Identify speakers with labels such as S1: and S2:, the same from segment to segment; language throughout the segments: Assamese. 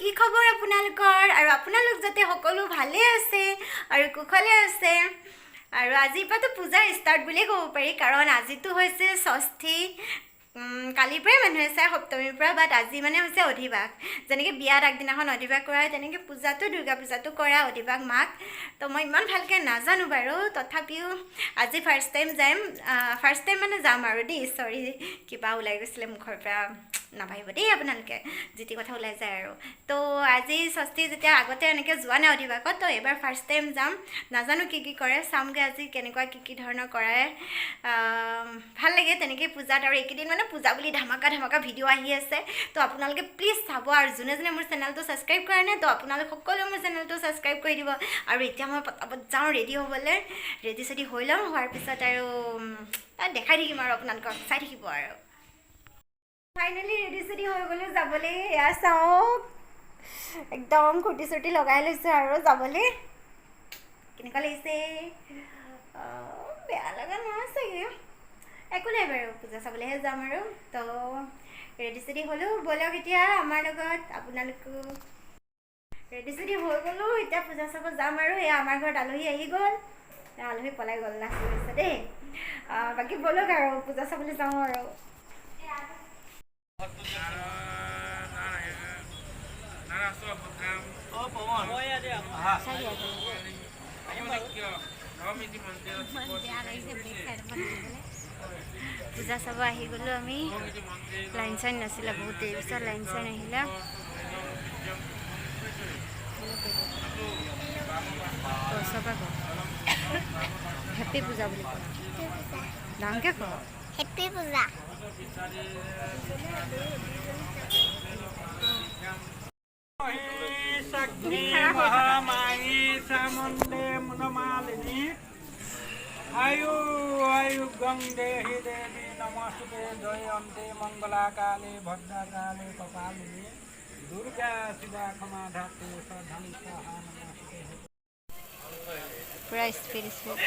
S1: কি খবৰ আপোনালোকৰ? আৰু আপোনালোক যাতে সকলো ভালে আছে আৰু কুশলে আছে। আৰু আজিৰ পৰাতো পূজা ষ্টাৰ্ট বুলিয়ে ক'ব পাৰি, কাৰণ আজিতো হৈছে ষষ্ঠী। কালিৰ পৰাই মানুহে চায়, সপ্তমীৰ পৰা, বাট আজি মানে হৈছে অধিবাস। যেনেকৈ বিয়াত আগদিনাখন অধিবাস কৰা হয়, তেনেকৈ পূজাটো, দুৰ্গা পূজাটো কৰা অধিবাস মাক। তো মই ইমান ভালকৈ নাজানো বাৰু, তথাপিও আজি ফাৰ্ষ্ট টাইম যাম। ফাৰ্ষ্ট টাইম মানে যাম আৰু দেই। চৰি, কিবা ওলাই গৈছিলে মুখৰ পৰা, নাভাবিব দেই আপোনালোকে, যি টি কথা ওলাই যায় আৰু। তো আজি ষষ্ঠী যেতিয়া, আগতে এনেকৈ যোৱা নাই অধিবাসত, তো এইবাৰ ফাৰ্ষ্ট টাইম যাম। নাজানো কি কি কৰে, চামগৈ আজি কেনেকুৱা কি কি ধৰণৰ কৰে। ভাল লাগে তেনেকৈ পূজাত। আৰু এইকেইদিন মানে পূজা বুলি ধামাকা ধামাকা ভিডিঅ' আহি আছে, তো আপোনালোকে প্লিজ চাব। আৰু যোনে যোনে মোৰ চেনেলটো ছাবস্ক্ৰাইব কৰা নাই, তো আপোনালোক সকলোৱে মোৰ চেনেলটো ছাবস্ক্ৰাইব কৰি দিব। আৰু এতিয়া মই পটাপট যাওঁ ৰেডি হ'বলৈ। ৰেডি চেডি হৈ ল'ম, হোৱাৰ পিছত আৰু দেখাই থাকিম আৰু আপোনালোকক, চাই থাকিব। আৰু ফাইনেলি ৰেডি চেডি হৈ গ'লো যাবলৈ। এয়া চাওক, একদম কুৰ্তি চুৰ্তি লগাই লৈছোঁ আৰু যাবলৈ। কেনেকুৱা লাগিছে? বেয়া লগা নাই চাগে, একো নাই বাৰু, পূজা চাবলৈহে যাম আৰু। তো ৰেডি চেডি হ'লোঁ, ব'লক এতিয়া আমাৰ লগত আপোনালোকো। ৰেডি চেডি হৈ গ'লোঁ, এতিয়া পূজা চাব যাম। আৰু এয়া আমাৰ ঘৰত আলহী আহি গ'ল। এয়া আলহী পলাই গ'ল, লাজ কৰিছে দেই। বাকী ব'লক আৰু পূজা চাবলৈ যাওঁ। আৰু পূজা চাব আহি গ'লোঁ আমি। লাইন চাইন নাছিলে, বহুত দেৰি পিছত লাইন চাইন আহিলে। ওচৰৰ পৰা ক, হেপ্পী পূজা বুলি ক, ডাঙৰকৈ ক।
S2: হেপ্পী পূজা।
S1: তুমি খাৰা হৈ থাকা।
S3: মহামায়ী চামুণ্ডে মুনমালিনী, আয়ু আয়ু গং দেহি দেৱী নমস্তুতে, জয়ন্তে মংগলা কালী ভদ্ৰা কালী কপালিনী, দুৰ্গা শিৱা ক্ষমা ধাত্ৰী সধং স্বাহা নমস্তুতে।
S1: পূৰা স্পীড স্পীড।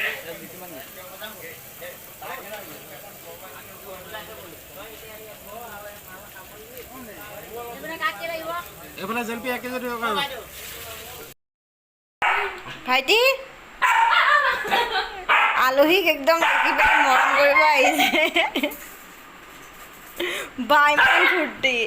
S4: এইফালে জেলপি 1 কেজি দিয়ক আৰু।
S1: ভাইটি, আলহীক একদম দেখি পেলাই মৰম কৰিব আহিছে বা, ইমান ফূৰ্তি।